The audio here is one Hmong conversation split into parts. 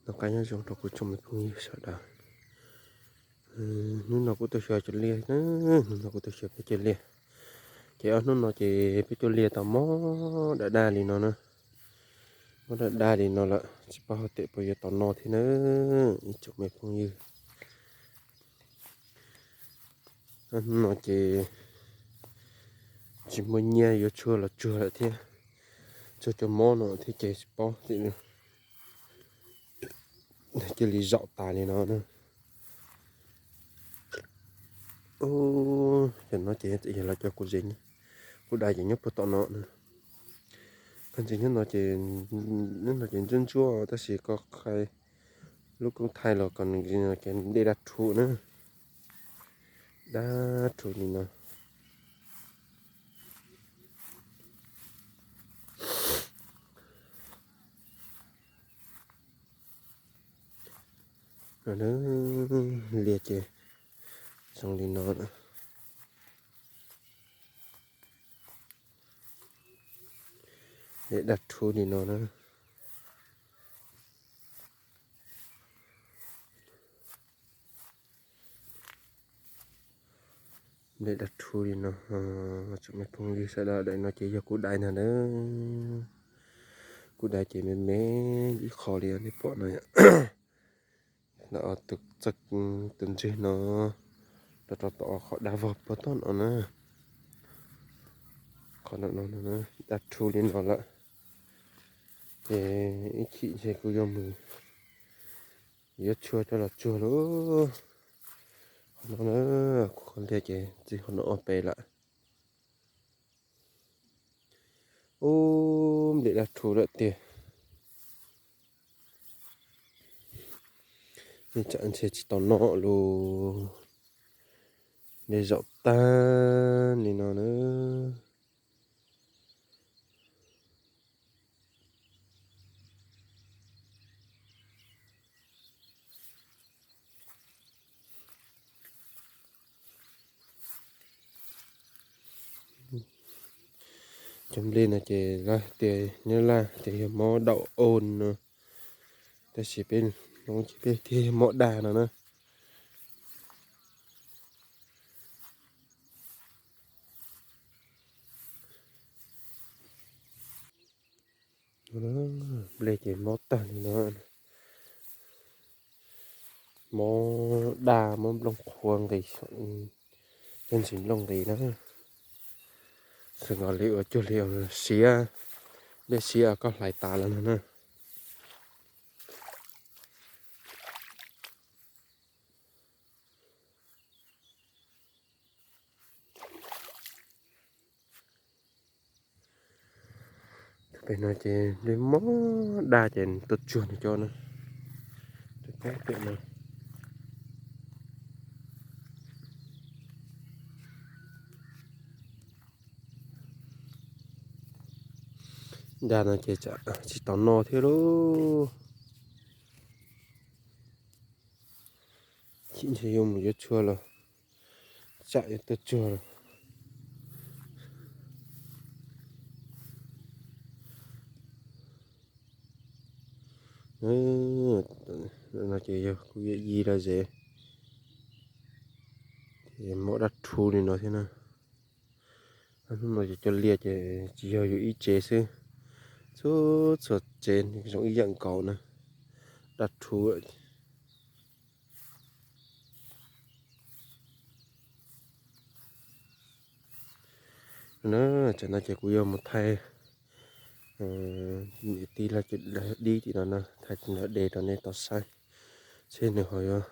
Noj qab nyob zoo rau kuv tsoom me phooj ywg sawv daws. Hnub no kuv tuaj xyuas cov liaj na, hnub no kuv tuaj xyuas peb cov liaj. Ces ob hnub no ces peb cov liaj tau mob daj daj li no na. Mob daj daj li no lawm, tsis paub hais tias puas yuav tau noj thiab na, ib tsoom me phooj ywg. Hnub no ces tsis muaj nyiaj yuav tshuaj los tsuag lawm thiab, tsuag cov mob no thiab ces tsis paub tias cia li zaum tas li no na. Cov no ces yog los cov kuv ze, kuv dai ces nyob puag tom no na. Koj ntsis nyob no ces, nyob no ces ntsuab ntsuab tab sis koj khai lub koob thaij los kom nws dej daj rhuv na, daj rhuv li no. Liaj ces zoo li no, dej daj rhuv li no na. Dej daj rhuv li no, tsoom me phooj ywg sawv daws, daim no ces yog kuv dai ntag na. Kuv dai ces me me ib qho li nej pom no. Tus txawj, tus ntswg no rau rau tom qhov dab vog puag tom no na. Qhov no no daj rhuv li no lawm, ces ib chim ntshe kuv yuav mus yuav tshuaj coj los tsuag lauj. Qhov no na, kuv qhov liaj ces txij qhov no ob peb lawm. Ub, nplej daj rhuv lawm tiag. Nej tsam ntshe tsis tau noj lus, dej zaum tag li no na. Cov nplej no ces lawv tias, nyob Laj tias yog mob đậu ôn no, tab sis peb Hmoob ces peb tias yog mob dag no na. Nplej ces mob tag li no, mob dag, mob nplooj qhuav nqis, cov ntsis nplooj nqis na. Txawm nkaus li uas cuag li siav, dej siav koj hlais tas lawm no na. Pem no ces nplej mob dag ces tuaj tsuag nws cov na. Tuaj tsuag tiam no. Dag no ces tsis tau noj thiab lauj. Chim ntshe yuav mus yuav tshuaj los tsam yuav tuaj tsuag los. No ces yog kuv yawm yij lawv zes, ces mob daj rhuv li no thiab na. Hnub no ces cov liaj ces tsis yog yus ib tsev xwb, txhua txhua tsev zoo ib yam nkaus na, daj rhuv. Na, tsam no ces kuv yuav mus thaij niam tij lawv dib tim no na, thaij tim no de rau nej tau saib, seb nws ho yuav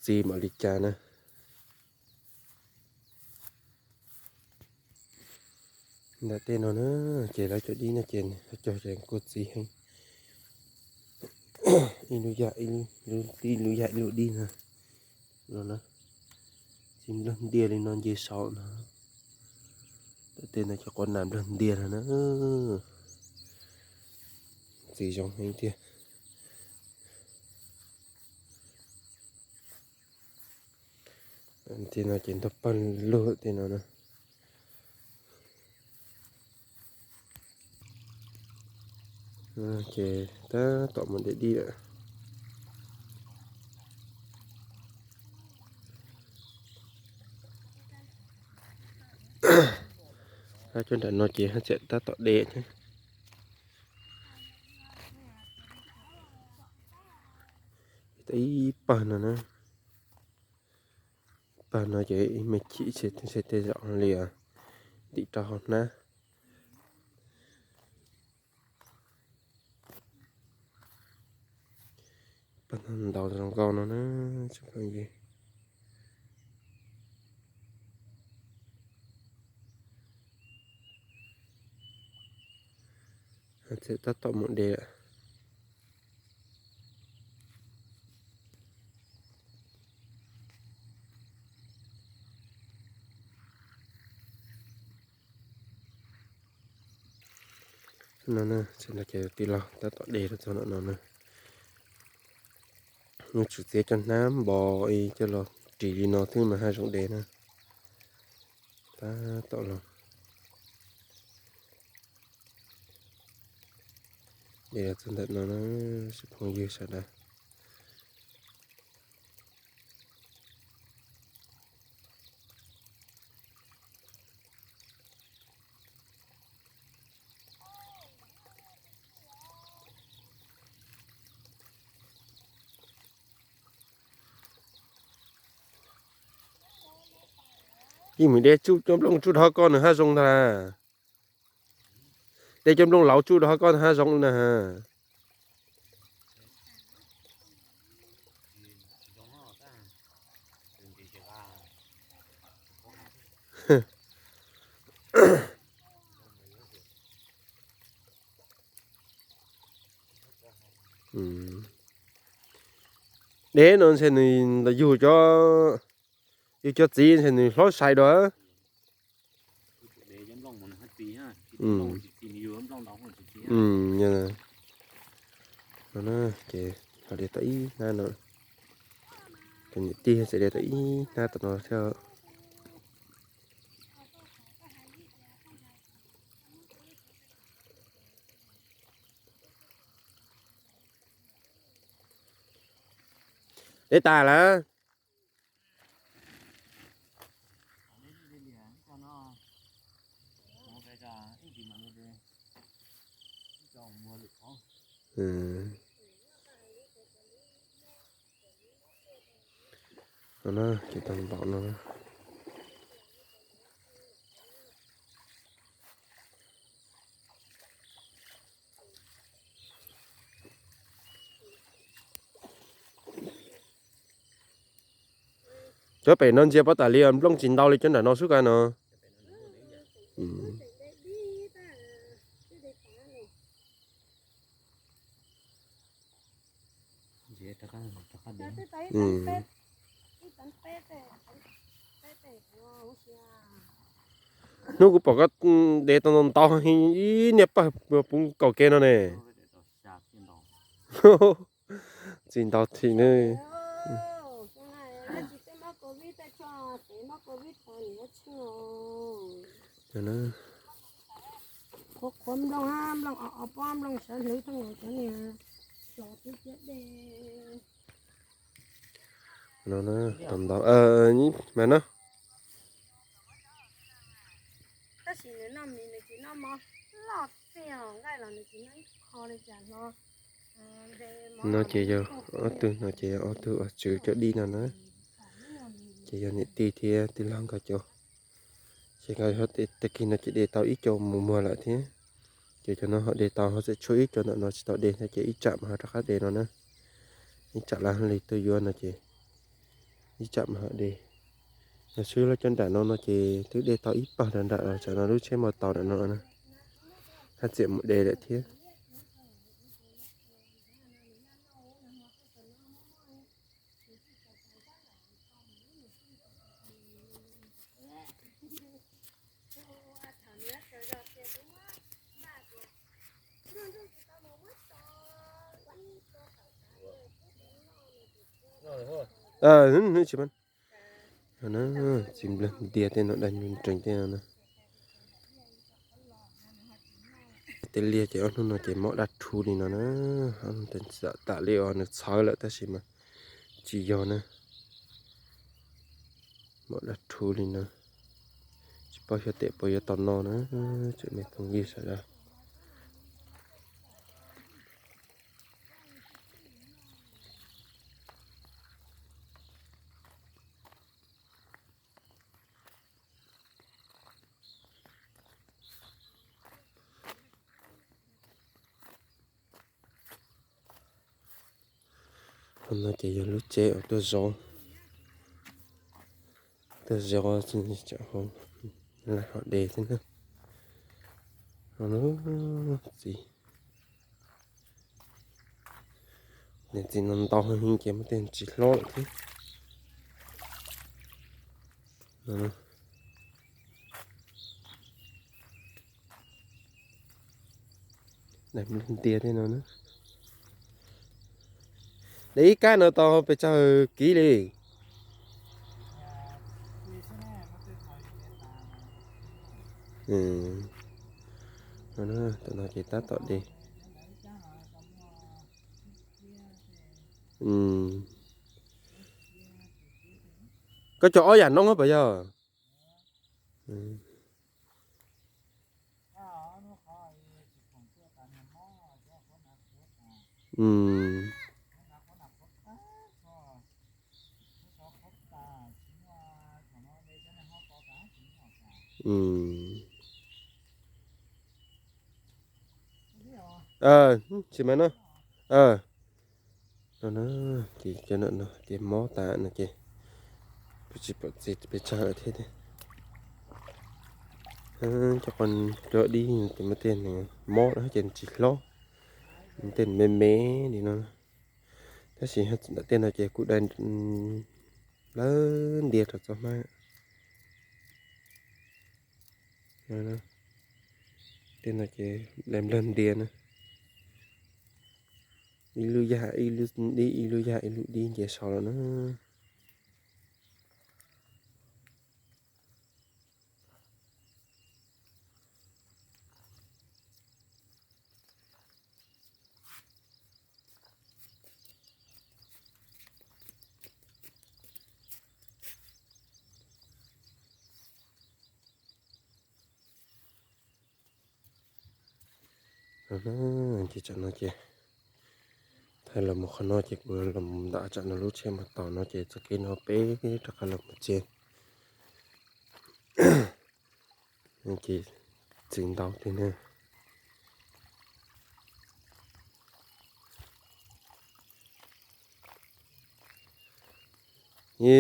txi mam li cas na. Ntawm tej no na, ces lawv cov dib no ces lawv cog ces kuj txi heev. Ib lub yam ib lub, ib lub yam ib lub dib na. No na, txi nplog ntiag li no nce saum no. Ntawm tej no ces quav nas nplog ntiag no na. Txi zoo heev tiag. Tej no ces ntog pawg lug tej no na. Ces tab tom mus de dib lawm. Cov nram no ces haj tseem tab tom de thiab. Ib pawg no na, pawg no ces ib me chim ntshe tej zaum li tim rau hauv hnab. Pawg no ntaus zoo nkauj no na, tsoom phooj ywg. Txawm tab tom mus de lawm. No, tij laug tab tom de rau txog no no na. Nws tsum txiav cov hnab npos coj los ris li no xwb mas haj zoo de na. Tab tom los de los txog ntawm no na, tsoom phooj ywg sawv daws. Yeej mus de tsuj cov nplooj tsuj rau hauv koj nws haj zoo ntag. De cov nplooj laus tsuj rau hauv koj haj zoo na. De no ntshe nws yug cov, yug cov txiv ntshe nws hlob sai dua. Ces ho de tau ib hnab no, cov niam tij txawm de tau ib hnab tom no thiab. De tas lawm. No na, ces tau npaum no na. Cov pem no ntsia pob tas li nplooj tsis ntau li cov nram no xwb ka no. Hnub kuv pom koj de tau ntau ntau ib niag pawg puv kaum ke no ne. Tsis ntau thim ne. No, tau ntau mas no. No ces yog ob tug, no ces yog ob tug uas tswv cov dib no na. Ces yog niam tij thiab tij laug nkawd cov. Ces nkawd tag kis no ces de tau ib co mus muag lawm thiab. Ces cov no ho de tau, ho tseem tshuav ib co ntawm no tsis tau de thiab, ces ib tsam mas ho rov qab de no na. Ib tsam lawv li tuaj yuav no ces ib tsam mas ho de. Yog swb lawv cov nram no no ces twb de tau ib pawg nram nram los tsam no lub tsheb mus tau nram no na. Haj tseem mus de lawm thiab. Tsis npleeg ntiag tej no, daj nrees tej no na. tej liaj ces ob hnub no ces mob dab rhu li no na. Tam li os nws txhawv lawm tab sis mas tsis yog na. Mob dab rhu li no. Tsis paub xyov tes puas yuav tau noj na, tsoom me phooj ywg sawv daws. Qhov no ces yog lub tsev uas tuaj zov, tuaj zov hauv, hauv de thiab na. Txiv, niam txiv no ntau heev ces muaj tej tsis hlob lawm thiab. Daim nploog ntias tej no na. Daim ib kab no tau pes tsawg kiv li? Tam no ces tab tom de. Koj cog ob yam noob puas yog? Tsis mas no. Ces cov no ces mob tas no ces kuj tsis pom txiv pes tsawg lawm thiab tiag. Cov qos cov dib ces muaj tej mob ces tsis hlob, tej me me li no. Tab sis ntawm tej no ces kuj dai nplawg ntias rau txoj hmab. Tej no ces dai nplawg ntias na. Ib lub yag ib lub dib, ib lub yag ib lub dib nce saud lawm na. Ces tsam no ces thaij los mus qhov no ces kuv los mus ntawm tsam no lub tsheb mus tos no ces txoj kev no peb rov qab los mus tsev. Ces txiv ntau tiag na.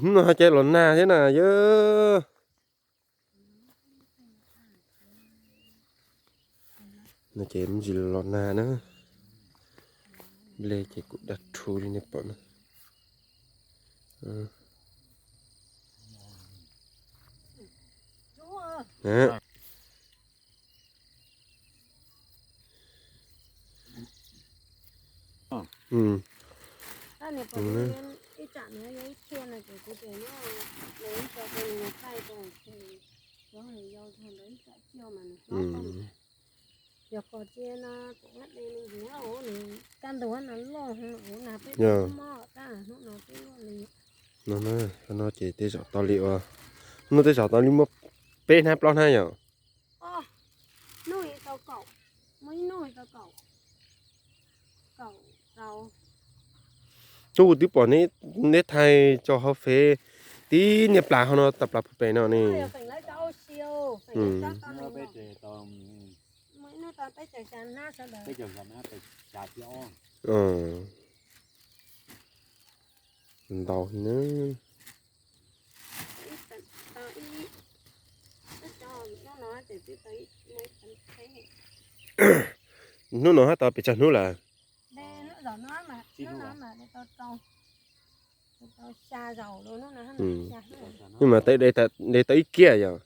Hnub no ho caiv los nag thiab na yog. No ces me ntsis los nag na. Nplej ces kuj dab rhu li nej pom na. No ces tej zaum tau li ua, no tej zaum tau li muaj peb hnab plaub hnab yom. Hnub kuv twb pom neb thaij tso hauv fev tib niag plas hauv no tas plas pem no ne. Ntau na. Hnub no hab tau pes tsawg hnub lawm? Hnub no mas de tau ib kiag yom.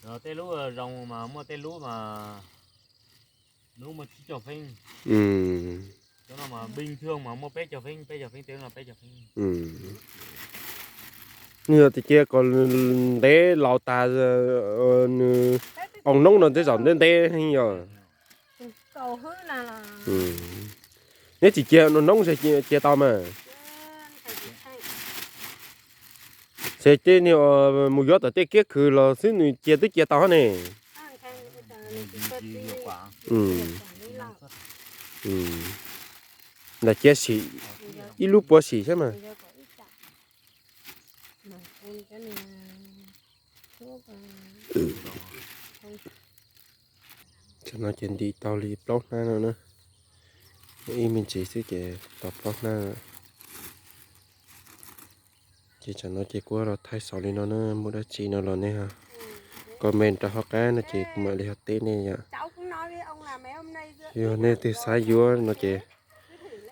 Tej lub zoo mas muaj tej lub mas lub muaj tsib caug feeb, tej no mas bình thường mas muaj peb caug feeb, peb caug feeb, tej lub no peb caug feeb. Nws yog tias cia kom ntev laus tas, nws qoo noob no tej zaum ntev ntev heev yog. Neb tsis cia noob es cia tau mas. Ces tej niag mus yuav tom tej kiab khw los xwb nws cia twb cia tau hab ne. Ntawm cia sim, ib lub puav sim xwb mas. Tam no ces ntim tau li plaub hnab no na, ib me ntsis xwb ces tau plaub hnab. Ces tam no ces kuv los thaij xaus li no na, muaj dab tsi no los nej ho comment rau hauv qab no ces kuv mam li ho teb nej yom. Yog nej twg xav yuav no ces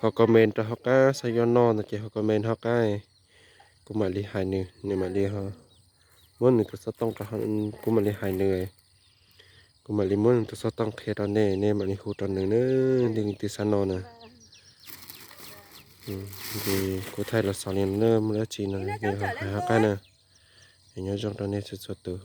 ho comment rau hauv qab, xav yuav noj no ces ho comment hauv qab, kuv mam li hais nws, nws mam li muab nws tus xov tooj rau, kuv mam li hais nws, kuv mam li muab nws tus xov tooj qhia rau nej, nej mam li hu rau nws na, nej leej twg xav noj na. Kuv thaij los xaus li no na, muaj dab tsi no nej ho hais hauv qab na. Nyob zoo rau nej txhua txhua tus.